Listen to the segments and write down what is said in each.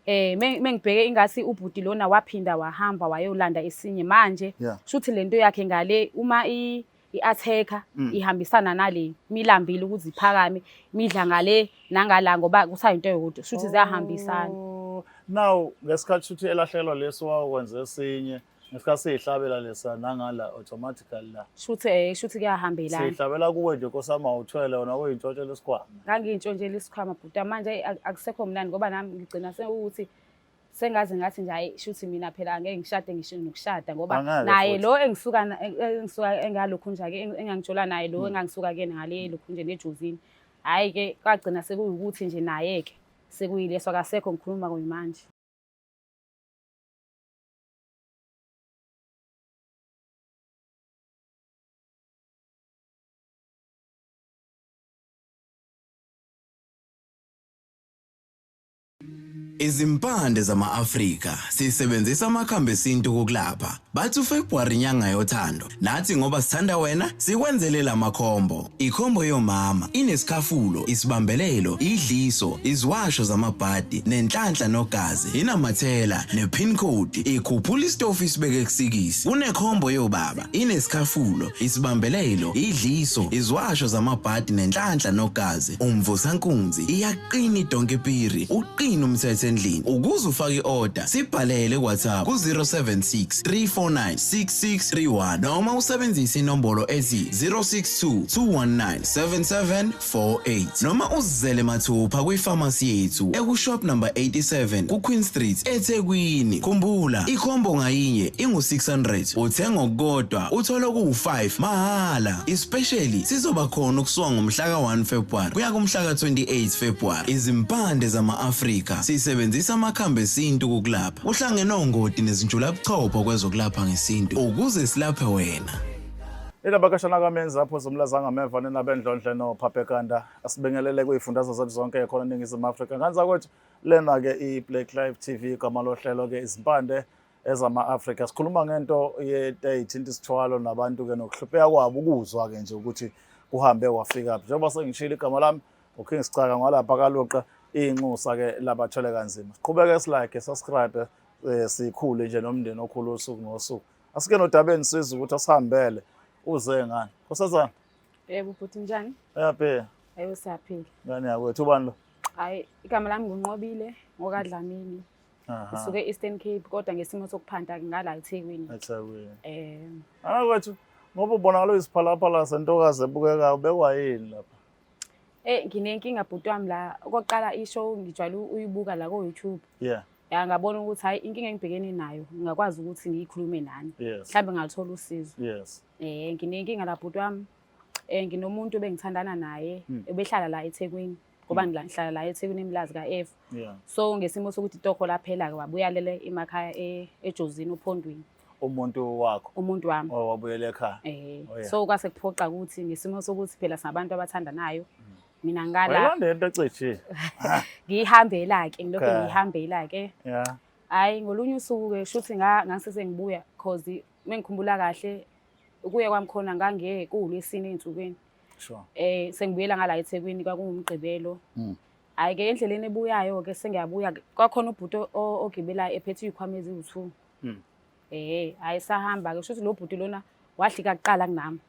Mengibheke ingathi ubhuti lona waphinda wahamba wayolanda esinye manje. Shuthi lento yakhe ngale uma i-attacker ihambisana nale milambile ukuthi iphakame midla ngale nangala ngoba kusayinto eyodwa, shuthi ziyahambisana. Oh, now ngesikhathi shuthi elahlekelwa leso wakwenza esinye, ngesikhathi siyihlabela lesa nangala automatically la. Shuthi kuyahambelana. Siyihlabela kuwe nje Nkosi yami, awuthwele wena uyintshontshela isikhwama. Ngangiyintshontshela isikhwama bhuti, manje akusekho mnandi ngoba nami ngigcina sekuwukuthi sengaze ngathi nje hayi shuthi mina phela angeke ngishade ngisho nokushada ngoba naye lo engisuka engisuka engalokhu nje ke engangijola naye lo engangisuka kuyena ngale lokhu nje nejozini. Hhayi ke kwagcina sekuyukuthi nje naye ke sekuyileso akasekho ngikhuluma kuyimanje. Izimpande zama-Afrika sisebenzisa amakhambi esintu ukulapha. Bathi uFebruary inyanga yothando. Nathi ngoba sithanda wena sikwenzele lamakhombo. Ikhombo yomama inesikhafulo, isibambelelo, idliso, iziwasho zamabhadi, nenhlanhla nogazi, inamathela ne-pin code, ikhuphula isitofu isibeke kusikisi. Kunekhombo yobaba inesikhafulo, isibambelelo, idliso, iziwasho zamabhadi nenhlanhla nogazi, umvusankunzi, iyaqina idonke piri, uqina umthetho endlini. Ukuze ufake i-order, sibhalele ku-WhatsApp ku-076 349 6631 noma usebenzise inombolo ethi 062 219 7748 noma uzizele mathupha kwifamasi yethu ekushop number 87 kuQueen Street eThekwini. Khumbula, ikhombo ngayinye ingu-600, uthenga okukodwa uthole okuwu-5 mahhala. Especially sizoba khona ukusuka ngomhla ka-1 February kuya kumhla ka-28 February. Izimpande zama-Afrika sisebenzisa amakhambi esintu ukukulapha. Uhlangene ongoti nezinjulabuchopho kwezokulapha ngesintu ukuze silaphe wena. Indaba kashana kamenzi apho zomlaza ngameva nina bendlondle nophaphekanda asibingelele kuyifundazwe zethu zonke khona eNingizimu Afrika. Ngane zakwethu, lena ke i-Black Life TV, igama lohlelo ke izimpande ezama-Afrika. Sikhuluma ngento eyithinta isithwalo nabantu ke nokuhlupheka kwabo ukuzwa ke nje ukuthi kuhambe kwafika phi. Njengoba sengishilo igama lami uKing Sicaka ngwalapha kaLuqa, inxusa ke labathwele kanzima. Siqhubeke silike, subscribe, sikhule nje nomndeni okhulu usuku nosuku. Asike nodabeni sizwe ukuthi asihambele uze ngani. Nkosazana. Yebo bhuti, njani? Uyaphila? Yebo siyaphila. Ngani yakwethu, ubani lo? Hayi, igama lami nguNqobile ngokaDlamini. Ngisuke e-Eastern Cape kodwa ngesimo sokuphanda ngala eThekwini. eThekwini. Ah kwethu, ngoba ubonakala uyisiphalaphala sentokazi ebukekayo, ubekwa yini lapha? Nginenkinga bhuti wami la. Okokuqala ishow ngijwayele uyibuka la ko-YouTube. Ya ngabona ukuthi hayi inkinga engibhekene nayo ngingakwazi ukuthi ngiyikhulume nani. Mhlawumbe ngathola usizo. Nginenkinga la bhuti wami. Nginomuntu ebengithandana naye ebehlala la eThekwini. Ngoba ngihlala la eThekwini eMlazi ka-F. So ngesimo sokuthi itokho laphela ke wabuya lele emakhaya eJozini oPhondweni. Umuntu wakho? Umuntu wami. Oh, wabuyela ekhaya. Oh, yeah. So kwase kuphoqa ukuthi ngesimo sokuthi phela singabantu abathandanayo. Mina ngala. Wayelanda into ecijile. Ngihambela ke, ngilokho ngihambela ke. Hayi ngolunye usuku ke shuthi ngangisese ngibuya cause mengikhumbula kahle ukuya kwami khona ngangiye kuwulwesine ezinsukwini. Sengibuyela ngala eThekwini kwakuwumgqibelo. Hayi ke endleleni ebuyayo ke sengiyabuya kwakhona ubhuti ogibelayo ephethe izikhwama eziwu-2. Hayi sahamba ke shuthi lo bhuti lona wahlika kuqala kunami.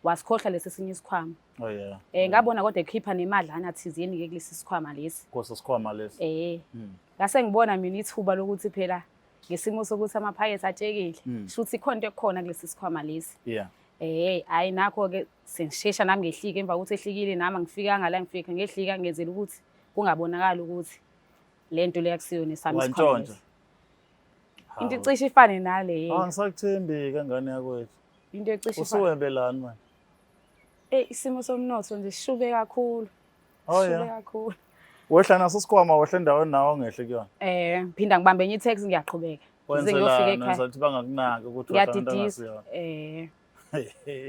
Wasikhohlwa lesi esinye isikhwama. Oh yeah. Ngabona kodwa ekhipha nemadlana thizeni ke kulesi sikhwama lesi. Kuso sikhwama lesi. Ngase ngibona mina ithuba lokuthi phela ngesimo sokuthi amaphakethe atshekile. Shuthi ikhona into ekhona kulesi sikhwama lesi. Hayi nakho ke sengishesha nami ngehlika emva kokuthi ehlikile nami angifikanga la ngifika ngehlika ngenzela ukuthi kungabonakali ukuthi le nto le akusiyona esami isikhwama Wantshontsha. lesi. Into icishe ifane nale. Angisakuthembi ke ngane yakwethu. Into ecishe ifane. Usuwembelani manje? Isimo somnotho nje sishube kakhulu. Oh, Sishube yeah. kakhulu. Wehla naso isikhwama, wehla endaweni nawe ongehle kuyona. Phinda ngibambe enye i-taxi ngiyaqhubeka. Ngize ngiyofika Wenzelani? ekhaya. Wenza ukuthi bangakunaki ukuthi wehla into Ngiyadidisa. ongasiyona.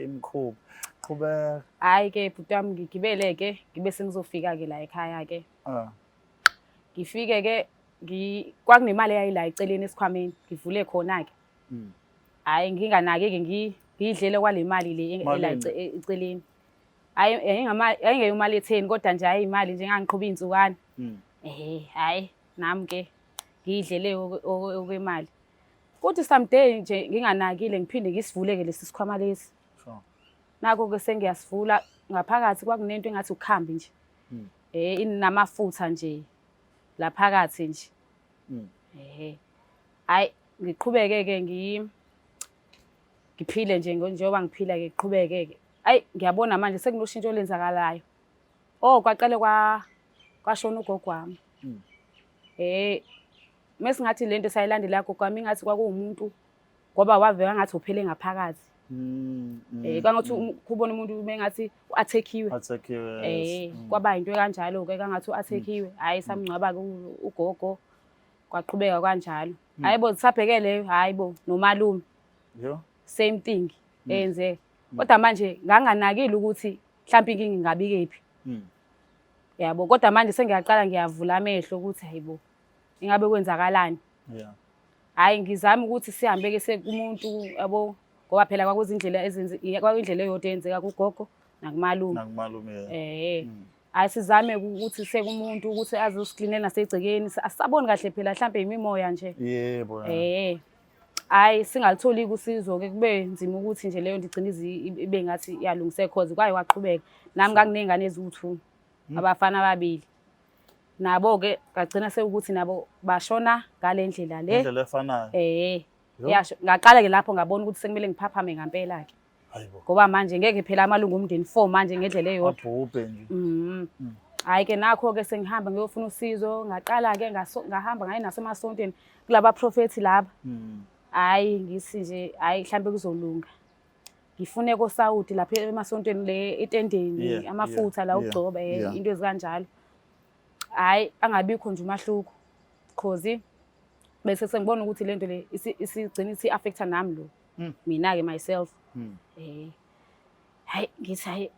Imikhuba. Qhubeka. Hayi ke bhuti wami ngigibele ke ngibe sengizofika ke la ekhaya ke. Ngifike ke kwakunemali eyayila eceleni esikhwameni, ngivule khona ke. Hayi nginganaki ke ngiyidlele kwale mali le ela Malini? eceleni. Hayi, yayingeyo imali etheni kodwa nje hayi imali nje ngangiqhuba iy'nsukwana. Hayi nami ke Ngiyidlele okwemali. Kuthi someday nje nginganakile ngiphinde ngisivuleke lesi sikhwama lesi. Sure. Nakho-ke sengiyasivula ngaphakathi kwakunento engathi ukhambi nje. Inamafutha nje laphakathi nje. Ehhe. Hayi ngiqhubeke-ke ngiphile nje njengoba ngiphila-ke ngiqhubeke-ke. Ayi ngiyabona manje sekunoshintsho olenzakalayo. Oh kwaqale kwashona ugogo wami. Mesingathi lento sayilandela gogo wami ingathi kwakuwumuntu ngoba waveka ngathi uphele ngaphakathi. Kwangathi kubona umuntu mengathi u-attack-iwe. Attack-iwe, yes. Kwaba into kanjalo-ke kangathi u-attack-iwe. Hhayi samngcwaba-ke ugogo kwaqhubeka kanjalo. Hhayi bo sisabheke leyo, hhayi bo nomalume. Yo. Same thing eyenzeka. Kodwa manje nganganakile ukuthi mhlawumbe inkinga ingabi kephi. Yabo, kodwa manje sengiyaqala ngiyavula amehlo ukuthi hayibo ingabe kwenzakalani. Hhayi ngizame ukuthi sihambe-ke sekumuntu yabo ngoba phela kwakuzindlela ezenze kwakuyindlela eyodwa eyenzeka kugogo nakumalume. Nakumalume, yeah. Hhayi sizame ukuthi sekumuntu ukuthi azosiklinela nasegcekeni asisaboni kahle phela mhlampe imimoya nje. Yebo. Hhayi singalitholi usizo-ke kube nzima ukuthi nje leyo nto igcine ibe ngathi iyalungiseka cause kwaye kwaqhubeka. Nami nganginey'ngane eziwu-2 abafana ababili. Nabo-ke ngagcina sekuwukuthi nabo bashona ngale ndlela le. Ngendlela efanayo. Yasho ngaqala-ke lapho ngabona ukuthi sekumele ngiphaphame ngampela-ke. Hayibo. Ngoba manje ngeke phela amalungu omndeni 4 manje ngendlela eyodwa. Abhubhe nje. Hhayi-ke nakho-ke sengihamba ngiyofuna usizo, ngaqala-ke ngahamba ngaye nasemasontweni kulaba profethi laba. Hhayi ngithi nje hhayi mhlampe kuzolunga. Ngifune koSawudi lapha emasontweni le etendeni amafutha la ukugcoba into ezikanjalo. Hhayi angabikho nje umahluko cause bese sengibona ukuthi lento le isigcina isi-affecta nami lo. Mina-ke myself. Hhayi ngithi hhayi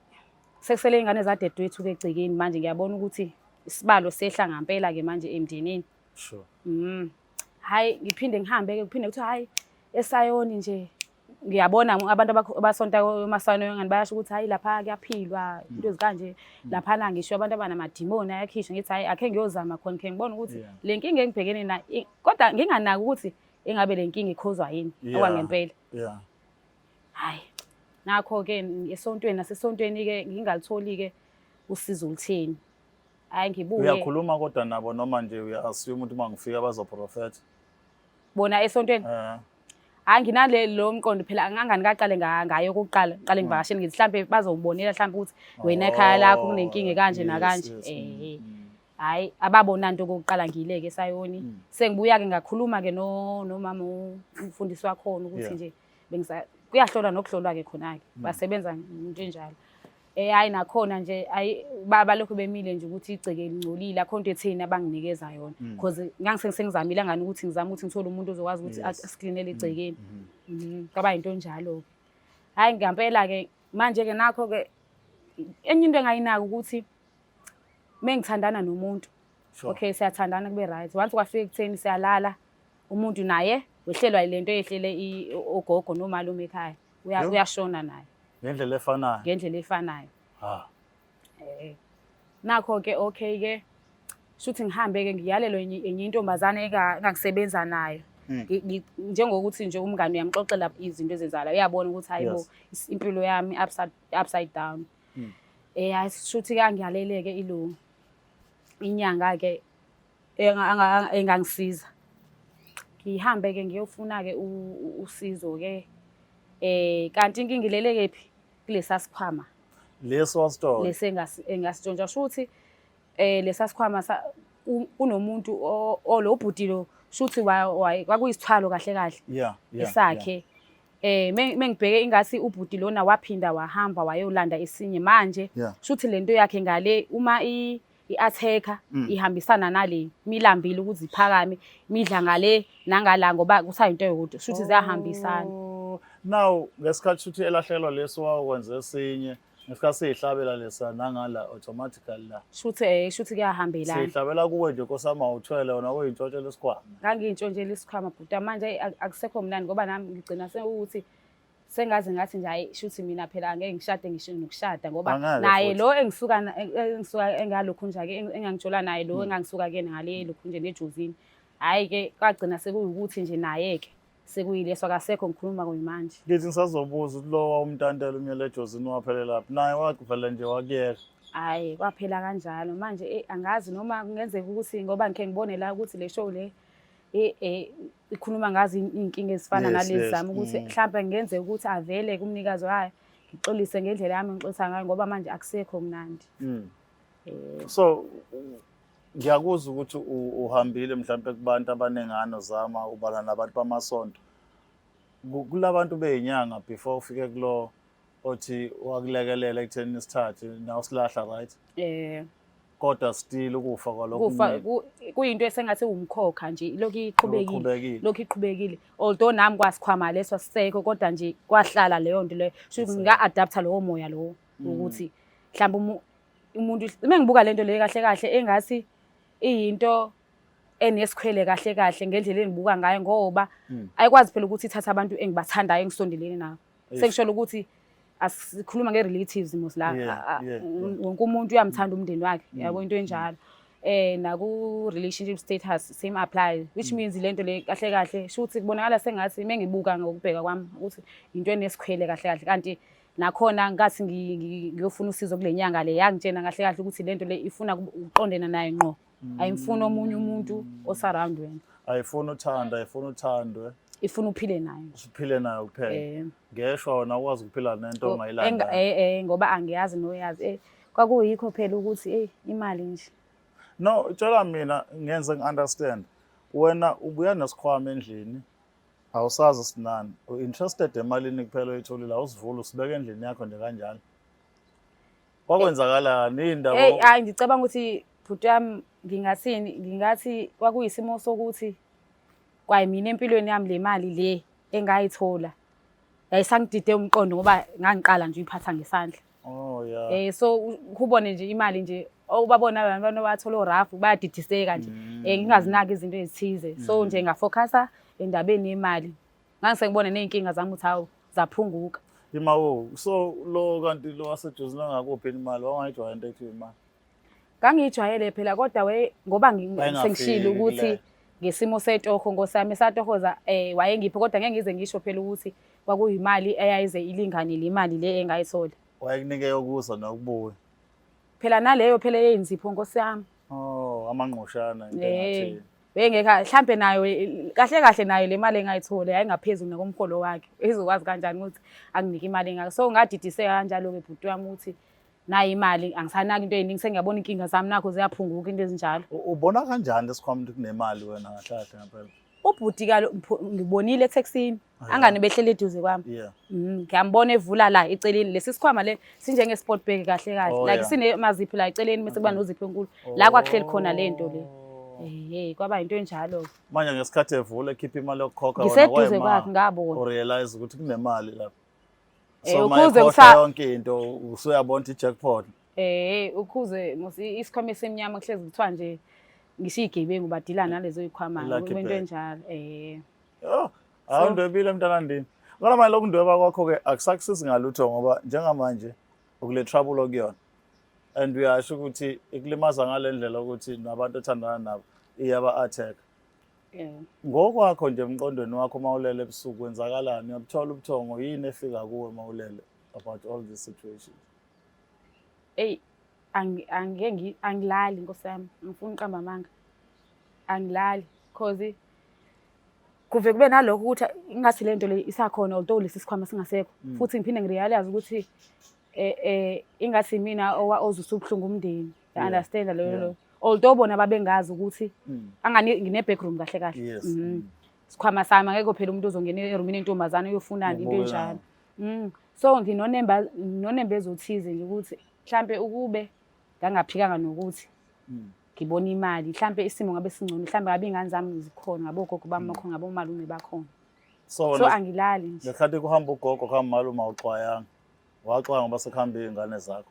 sekusele iy'ngane zadadewethu-ke egcekeni manje ngiyabona ukuthi isibalo sehla ngampela-ke manje emndenini. Sure. Hhayi ngiphinde ngihambe-ke kuphinde kuthiwa hhayi eSayoni nje ngiyabona abantu abasonta emasayoni ngani bayasho ukuthi hhayi lapha kuyaphilwa into ezikanje laphana ngisho abantu abanamadimoni ayakhishwa ngithi hhayi akhe ngiyozama khona khe ngibone ukuthi le nkinga engibhekene nayo kodwa nginganaki ukuthi ingabe le nkinga ikhozwa yini okwangempela. Hhayi nakho-ke esontweni nasesontweni-ke ngingalitholi-ke usizo olutheni. Hhayi ngibuye. Uyakhuluma kodwa nabo noma nje uya-assume ukuthi uma ngifika bazoprofetha? Bona esontweni? Hhayi nginale lo mqondo phela angangani kaqale ngayo okokuqala ngiqale ngivakashele ngithi mhlampe bazobonela mhlampe ukuthi wena ekhaya lakho kunenkinga kanje nakanje. Hhayi ababona nto okokuqala ngiyileke eSayoni. Sengibuya-ke ngakhuluma-ke nomama umfundisi wakhona ukuthi nje kuyahlolwa nokuhlolwa-ke khona-ke. Basebenza into enjalo. Hhayi nakhona nje hhayi balokhu bemile nje ukuthi igceke lingcolile akho nto etheni abanginikeza yona. Cause ngangisengizamile angani ukuthi ngizame ukuthi ngithole umuntu ozokwazi ukuthi asiklinele egcekeni. Kwaba yinto enjalo-ke. Hhayi ngampela-ke manje-ke nakho-ke enye into engayinaka ukuthi mengithandana nomuntu. Okay siyathandana kube right. Once kwafika ekutheni siyalala umuntu naye wehlelwa yilento eyehlele ogogo nomalume ekhaya. Uyashona naye. Ngendlela efanayo. Ngendlela efanayo. Nakho ke okay ke shuthi ngihambe ke ngiyalelwe enye intombazane engangisebenza nayo. Njengokuthi nje umngane uyamxoxela izinto ezenzakalayo uyabona ukuthi hayibo impilo yami upside down. Hayi shuthi ke angiyaleleke ilo inyanga ke engangisiza. Ngihambe ke ngiyofuna ke usizo ke. Kanti inkinga ilele kephi kulesa sikhwama. Leso wasithola. Lesi engasitshontsha shuthi lesa sikhwama kunomuntu lo bhuti lo shuthi kwakuyisithwalo kahle kahle. Esakhe. Mengibheke ingathi ubhuti lona waphinda wahamba wayolanda esinye manje shuthi lento yakhe ngale uma i-attacker ihambisana nale milambile ukuthi iphakame midla ngale nangala ngoba kusayinto eyodwa shuthi ziyahambisana. Now ngesikhathi shuthi elahlelwa leso wakwenza esinye ngesikhathi siyihlabela lesa nangala automatically la shuthi shuthi kuyahambelana. Siyihlabela kuwe nje nkosama uthwele wena uyintshontshela isikhwama. Ngangiyintshontshela isikhwama bhuti manje akusekho mnandi ngoba nami ngigcina sekuthi sengaze ngathi nje hayi shuthi mina phela angeke ngishade ngisho nokushada ngoba naye lo engisuka engisuka engalokhu nje ke engangijola naye lo engangisuka kuyena ngale lokhu nje nejozini. Hhayi-ke kwagcina sekuyukuthi nje naye-ke sekuyileso akasekho ngikhuluma kuyimanje. Ngithi ngisazobuza ukuthi lo wawumtantela umyele ejozini waphelelaphi naye wavele nje wakuyeka. Hhayi kwaphela kanjalo manje angazi noma kungenzeka ukuthi ngoba ngikhe ngibone la ukuthi le show le ikhuluma ngazo iy'nkinga ezifana nalezi zami ukuthi mhlawumbe kungenzeka ukuthi avele kumnikazi wayo ngixolise ngendlela yami engixolisa ngayo ngoba manje akusekho mnandi. So ngiyakuzwa ukuthi uhambile mhlawumbe kubantu abaningana uzama ubala nabantu bamasonto. Kulabantu beyinyanga before ufike kulo othi wakulekelela ekutheni isithathe nawusilahla, right? Eh. Kodwa still ukufa kwalokho kufa kuyinto esengathi umkhokha nje lokhu iqhubekile, lokhu iqhubekile, although nami kwasikhwama leso asisekho, kodwa nje kwahlala leyo nto leyo, sho nga-adapta lowo moya lowo ukuthi mhlawumbe umuntu uma ngibuka lento le kahle kahle engathi iyinto enesikhwele kahle kahle ngendlela engibuka ngayo, ngoba ayikwazi phela ukuthi ithathe abantu engibathandayo engisondelene nabo. Sengisholo ukuthi asikhuluma nge-relatives mos la, wonke umuntu uyamthanda umndeni wakhe, yabo, into enjalo. Naku relationship status same apply, which means lento le kahle kahle shuthi kubonakala sengathi mengibuka ngokubheka kwami ukuthi into enesikhwele kahle kahle, kanti nakhona ngathi ngiyofuna usizo kule nyanga le yangitshena kahle kahle ukuthi lento le ifuna uqondena naye ngqo, ayimfuni omunye umuntu o-surround wena. Ayifuni uthando, ayifuni uthandwe. Ifuna uphile nayo. Uphile nayo kuphela. Ngeshwa wena ukwazi ukuphila nento ongayilanda. Ngoba angiyazi noyazi. Kwakuyikho phela ukuthi imali nje. No, tshela mina ngenze ngi-understand. Wena ubuya nesikhwama endlini, awusazi sinani. U-interested emalini kuphela oyitholile, awusivula usibeka endlini yakho nje kanjalo. Kwakwenzakalani indaba? Hey, hayi ngicabanga ukuthi bhuti wami ngingathini, ngingathi kwakuyisimo sokuthi kwayimina empilweni yami le mali le engayithola yayisangidide umqondo ngoba ngangiqala nje uyiphatha ngesandla. Oh yeah. So ubone nje imali nje ubabona abantu bathola orafu bayadidiseka nje. Ngingazinaki izinto ezithize. So nje ngafocusa endabeni yemali. Ngangisengibona nezinkinga zami ukuthi hawu zaphunguka. Imawo, so lo kanti lo waseJozini angakuphi imali wangayijwayela into ethi imali? Ngangiyijwayele phela kodwa we ngoba sengishilo ukuthi ngesimo setoho ngosami satohoza wayengiphi, kodwa ngeke ngize ngisho phela ukuthi kwakuyimali eyayize ilingane le mali le engayithola. Wayekunike yokuza nokubuya. Phela naleyo phela eyinzipho nkosi yami. Oh, amangqushana into engathi. Bengekho mhlambe nayo kahle kahle nayo le mali engayithola yayingaphezulu nakomholo wakhe. Izokwazi kanjani ukuthi anginike imali engaka. So ngadidiseka kanjalo ke bhuti wami ukuthi nayi imali angisanaki into eziningi, sengiyabona inkinga zami nakho ziyaphunguka into ezinjalo. Ubona kanjani lesikhwama ukuthi kunemali wena kahle kahle ngempela? Ubhuti kalo ngibonile etaxini angane behlele eduze kwami. Ngiyambona evula la eceleni lesi sikhwama le sinjenge sport bag kahle kahle, like sinemaziphi la eceleni bese kuba nozipho enkulu la kwakuhleli khona lento le. Kwaba into enjalo. Manje ngesikhathi evula ekhipha imali yokukhokha wena ngiseduze kwakhe ngabona. Urealize ukuthi kunemali lapha. So ukuze yonke into usuyabona ukuthi jackpot. Ukuze isikhwama esimnyama kuhlezi kuthiwa nje ngisho igebengu badila nalezo zikhwama into enjalo. Oh, awundwebile mntanandini. Kodwa manje lokundweba kwakho ke akusakusizi ngalutho ngoba njengamanje ukule trouble okuyona. And uyasho ukuthi ikulimaza ngale ndlela ukuthi nabantu othandana nabo iyaba attack. Ngokwakho nje emqondweni wakho mawulele ebusuku kwenzakalani? Uyabuthola ubuthongo, yini efika kuwe mawulele about all these situations? Ey, angeke angilali nkosi yami, ngifuna uqamba amanga. Angilali cause kuve kube nalokho ukuthi ingathi lento le isakhona although lesi sikhwama singasekho. Futhi ngiphinde ngirealize ukuthi ingathi mina ozwisa ubuhlungu umndeni. Understand leyo lo. Although bona babengazi ukuthi angani ngine backroom kahle kahle. Sikhwama sami akekho phela umuntu ozongena erumini entombazane uyofunani into enjalo. So nginonemba nonembeza othize nje ukuthi mhlambe ukube ngangaphikanga nokuthi ngibona imali mhlambe isimo ngabe singcono, mhlambe ngabe ingane zami zikhona, ngabe ogogo bami bakhona, ngabe omalume bakhona. So angilali nje. Ngesikhathi kuhamba ugogo kuhamba umalume awuxwayanga. Waxwaya ngoba sekuhamba izingane zakho.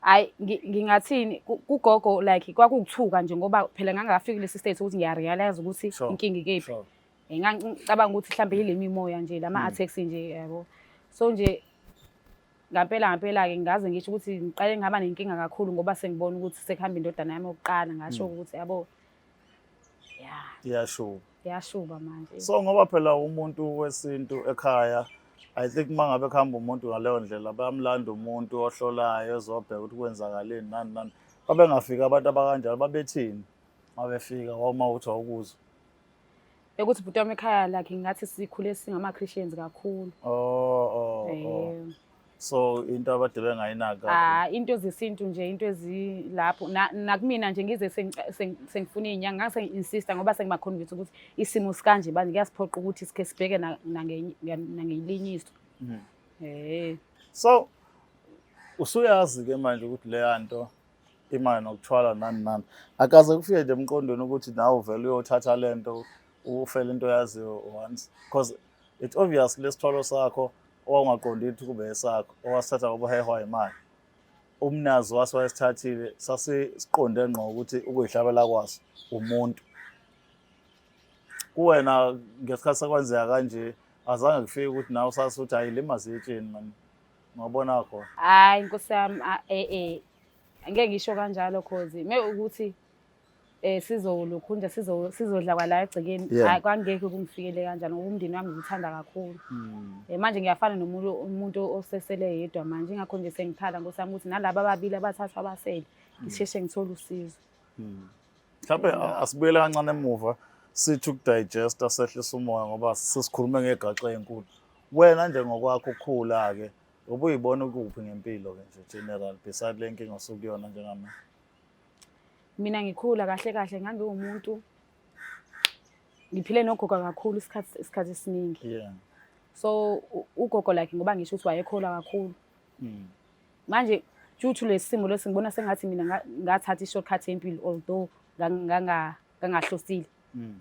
Hayi ngingathini kugogo like kwakukuthuka nje ngoba phela ngangafiki lesi state ukuthi ngiyarealize ukuthi inkinga ikephi. Ngangicabanga ukuthi mhlambe yile mimoya nje lama attacks nje yabo. So nje ngampela ngampela ke ngaze ngisho ukuthi ngiqale ngaba nenkinga kakhulu ngoba sengibona ukuthi sekuhamba indodana yami yokuqala, ngasho ukuthi yabo. Iyashuba. Iyashuba manje. So ngoba phela umuntu wesintu ekhaya, I think uma ngabe kuhamba umuntu ngaleyo ndlela bayamlanda umuntu ohlolayo ezobheka ukuthi kwenzakaleni nani nani. Babengafiki abantu abakanjalo, babethini uma befika wawuma uthi awukuzwa? Ukuthi bhuti wami ekhaya lakhe ngathi sikhule singama-Christians kakhulu. Oh. So into abade bengayinaki kakhulu. Ah, into zesintu nje, into ezilapho nakumina nje ngize sengifuna iy'nyanga, ngase ngi-insista ngoba sengiba-convince ukuthi isimo sikanje manje kuyasiphoqa ukuthi sikhe sibheke nangelinye iso. So usuyazi-ke manje ukuthi leya nto imali nokuthwala nani nani, akaze kufike nje emqondweni ukuthi nawe uvele uyothatha le nto ufele into oyaziyo once, because it's obvious lesithwalo sakho owawungaqondi ukuthi kube esakho owasithatha ngoba uhehwa imali, umnazi waso wayesithathile sasiqonde ngqo ukuthi ukuyihlabela kwaso umuntu kuwena. Ngesikhathi sekwenzeka kanje azange kufike ukuthi nawe usasuthi hayi limazi etsheni mani ngabona khona? Hayi nkosi yami, angeke ngisho kanjalo, cause me ukuthi sizolokhu nje sizodla kwala egcekeni, hayi kwangeke kungifikele kanjalo ngoba umndeni wami ngiwuthanda kakhulu. Manje ngiyafana nomuntu umuntu osesele yedwa manje, ingakho nje sengikhala nkosi yami ukuthi nalaba ababili abathathu abasele ngisheshe ngithole usizo. Mhlawumbe asibuyele kancane emuva sithi ukudigesta sehlisa umoya ngoba sesikhulume ngegaxa enkulu. Wena nje ngokwakho ukukhula-ke ubuyibona ukuphi ngempilo-ke nje general beside le nkinga osukuyona njengamanje? Mina ngikhula kahle kahle ngangiwumuntu ngiphile nogogo kakhulu isikhathi esiningi. So ugogo like ngoba ngisho ukuthi wayekholwa kakhulu. Manje due to lesi simo lesi ngibona sengathi mina ngathatha i-shortcut yempilo, although ngangahlosile.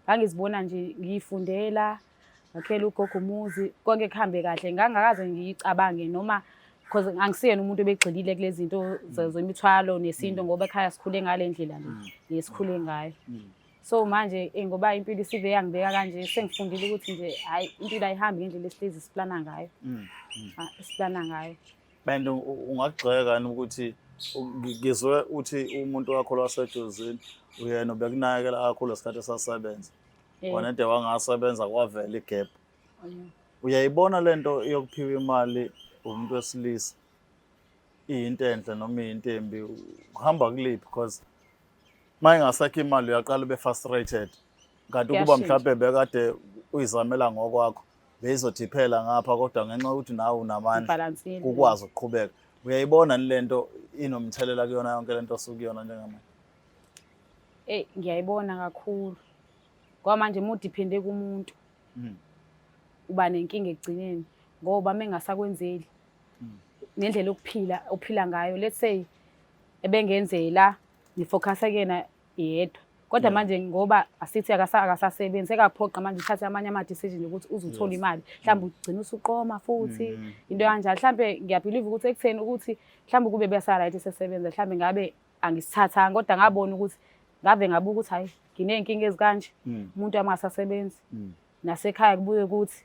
Ngangizibona nje ngiyifundela, ngakhela ugogo umuzi, konke kuhambe kahle. Ngangakaze ngiyicabange noma because angisiyena umuntu obegxilile kulezi zinto zemithwalo nesintu ngoba ekhaya sikhule ngale ndlela le lesikhule ngayo. So manje ngoba impilo isive yangibeka kanje, sengifundile ukuthi nje hhayi, impilo ayihambi ngendlela esihlezi siplana ngayo. Siplana ngayo. And ungakugxeka yini ukuthi ngizwe uthi umuntu wakho lwasejozini uyena ubekunakekela kakhulu ngesikhathi esasebenza. Wena nje wangasebenza kwavela igap. Uyayibona lento yokuphiwa imali umuntu wesilisa iyinto enhle noma iyinto embi, kuhamba kuliphi? Because uma ingasekho imali uyaqala ube frustrated, kanti ukuba Kuyashintsha. mhlawumbe bekade uyizamela ngokwakho beyizothi phela ngapha, kodwa ngenxa yokuthi nawe unamandla Ibhalansile. kukwazi ukuqhubeka. Uyayibona ni lento inomthelela kuyona yonke lento osukuyona njengamanje? Ngiyayibona kakhulu. Ngoba manje uma udiphende kumuntu uba nenkinga ekugcineni ngoba mengasakwenzeli nendlela yokuphila ophila ngayo, let's say ebengenzela ngifocus kuyena yedwa, kodwa manje ngoba asithi akasasebenzi sekaphoqa manje uthathe amanye ama-decision ukuthi uze uthole imali, mhlawumbe ugcine usuqoma futhi into kanjalo. Mhlawumbe ngiyabelieve ukuthi ekutheni ukuthi mhlawumbe kube besa-right esesebenza, mhlawumbe ngabe angisithathanga, kodwa ngabona ukuthi ngave ngabuka ukuthi hhayi nginey'nkinga ezikanje, umuntu wami angasasebenzi, nasekhaya kubuye ukuthi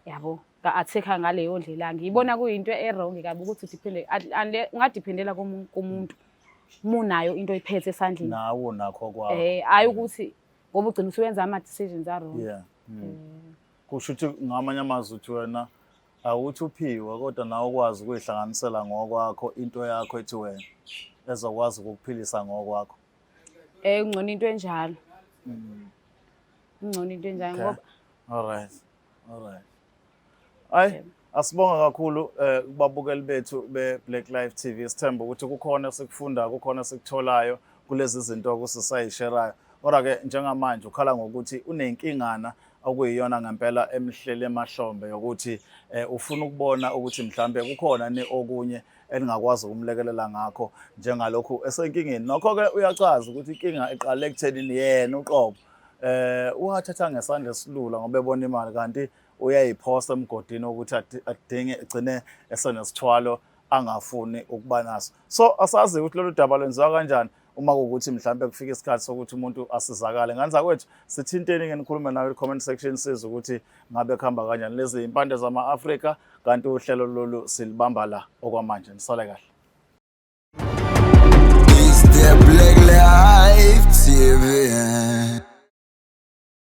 yabo nga-attack-a ngaleyo ndlela. Ngiyibona kuyinto e-wrong kabi ukuthi udiphende ungadiphendela kumuntu uma unayo into oyiphethe esandleni. Nawe unakho kwakho. Hhayi ukuthi ngoba ugcina usuwenza ama-decisions a-wrong. Yeah. Kusho ukuthi ngamanye amazwi uthi wena awuthi uphiwe, kodwa nawe ukwazi ukuyihlanganisela ngokwakho into yakho ethi wena ezokwazi ukukuphilisa ngokwakho. Ngcono into enjalo. Ngcono into enjalo ngoba All right. All right. Ay, asibonga kakhulu kubabukeli bethu be Black Life TV. Sithemba ukuthi kukhona esikufundayo, kukhona esikutholayo kulezi zinto okusisayisherayo. Kodwa ke njengamanje ukhala ngokuthi unenkingana okuyiyona ngempela emhlele emahlombe yokuthi ufuna ukubona ukuthi mhlambe kukhona ni okunye eningakwazi ukumlekelela ngakho njengalokhu esenkingeni. Nokho ke uyachaza ukuthi inkinga iqale ekuthenini yena uqobo wathatha ngesandla esilula ngoba ebona imali, kanti uyayiphosa emgodini ukuthi adinge egcine esenesithwalo angafuni ukuba naso. So asazi ukuthi lolu daba lwenziwa kanjani uma kuwukuthi mhlambe kufika isikhathi sokuthi umuntu asizakale. Ngane zakwethu, sithinteni ke nikhulume nawe comment section sizwe ukuthi ngabe kuhamba kanjani. Lezi impande zama-Afrika, kanti uhlelo lolu silibamba la okwamanje. Nisale kahle. It's the Black Life TV.